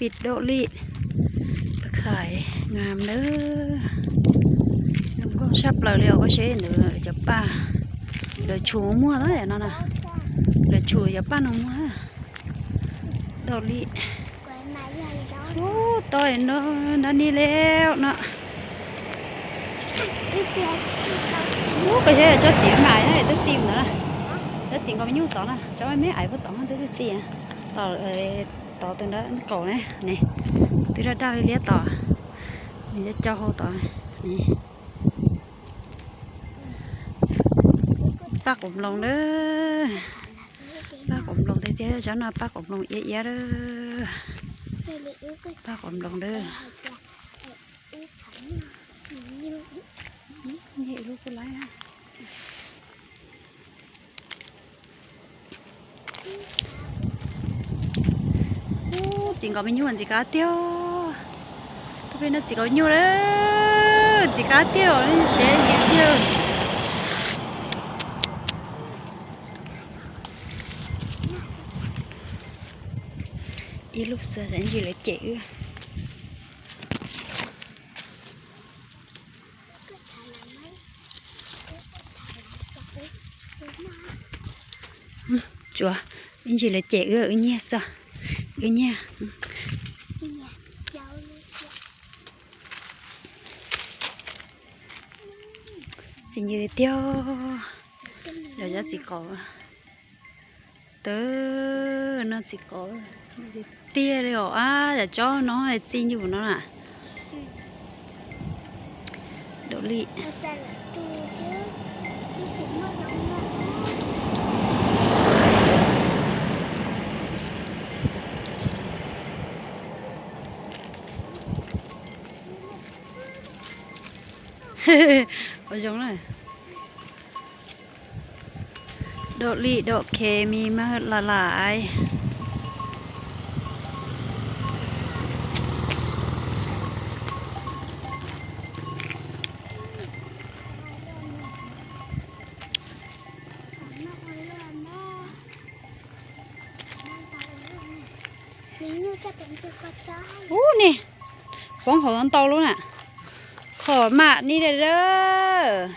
pij dawm li, paj khais ngam nawb. Zoo nkauj sab plaws li os, koj saib ntawd cov paj, lawv tshum muag no na, lawv tshum cov paj no muag dawm li. Ub, tau no, nab ni leo no. Ub, koj saib tsob txiv mas, tsob txiv ntawd na, tsob txiv nkaus me nyuj tod na, tsob me me aiv puag tod twb txiv txiv, tod, tod tus nrab qaum ne, ne, twb daj daj li liab tod, nws cov cau hau tod ne. Paj quav nploos lawm, paj quav nploos tiag tiag, tsob no paj quav nploos iab iab lawm, paj quav nploos lawm. Ub, txiv nkaus me nyuj ntxim qab tiag. Tus peb no txiv nkaus nyuj lawm, ntxim qab tiag, siab ntxim tiag. Ib lub xwb, ntsis lawv cem wb. Tsuav, ib ntsis lawv cem wb, wb nyiag xwb, wb nyiag. Txiv ntxim tiag, lawv cov txiv qaub. Tawb no txiv qaub tiag li os, ab, yam tsob no txi nyuj no na. Dawm li. Ua zoo na. Dawm li dawm khe mi mas lam lam. Ub ni, poob hauv ntau lub na. Khom mam ni lawm.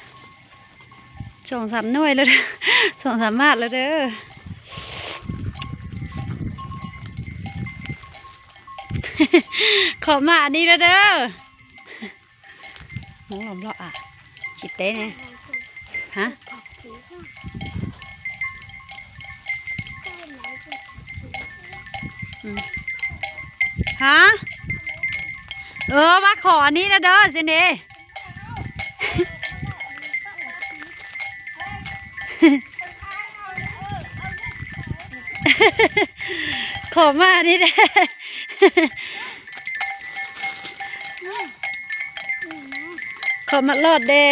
Tsoom xam nuj lawm, tsoom xam maj lawm. Khom mam ni lawm. Hmoob los Nplog a, tsis teb ne. Ha? Ha? Ua khom ni na dawb xwb ne. Khom mam ni. Khom mam loj de.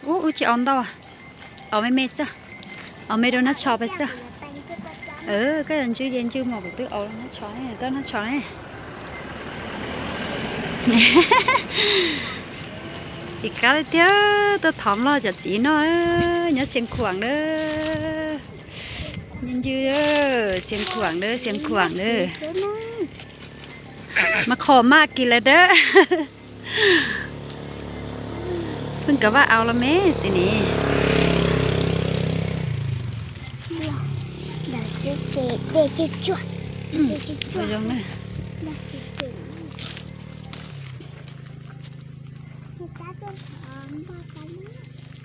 Ub, wb tsis au ntau, au me me xwb, au me rau nab tsho peb xwb. Koj yuav ntswj ces ntswj mas kuv twb au nab tsho ne, koj nab tsho ne. Tsis kab li tiag, tuaj thov loj cov txiv no, nyob Xiav Khuam na. Ntswj, Xiav Khuam na, Xiav Khuam na. Mas khom mam kis lawm dawb. Pheej kav vaj au los me xwb ni. Zoo na.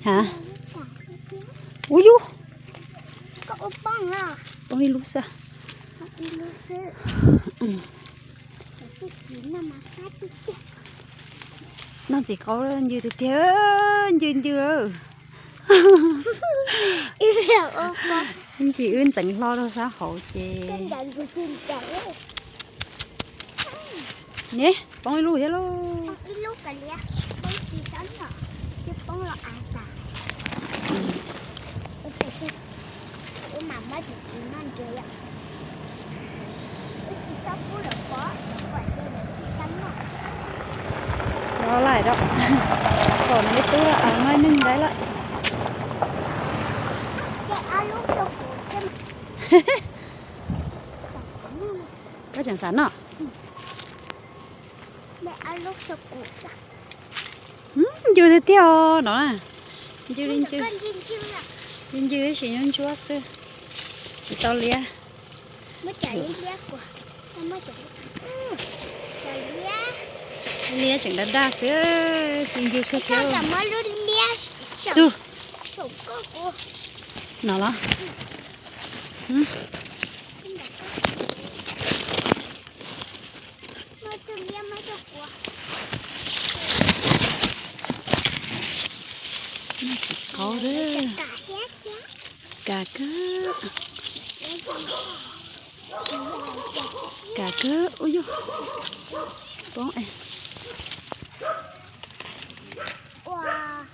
Ha? Ub yub. Poob ib lub xwb. Noj txiv qaub ntsws tiag tiag, ntsws ntsws. Ib ntsis wb ntxeev hlo rau sab hauv ces. Ne, poob ib lub thiab lauj. Laij rau, pom nws ib tug muaj ib neeg ntaib lawm. Koj tseem xav noj? Ncw tiag tiag os no. Ncw li ncw. Li ncw tab sis ntsuab ntsuab xwb, tsis tau liab. Liab tseem daj daj xwb, tsis ncw kawg thiab. Tug no los. Txiv qaub, kav kawg, kav kawg ub yog poob es.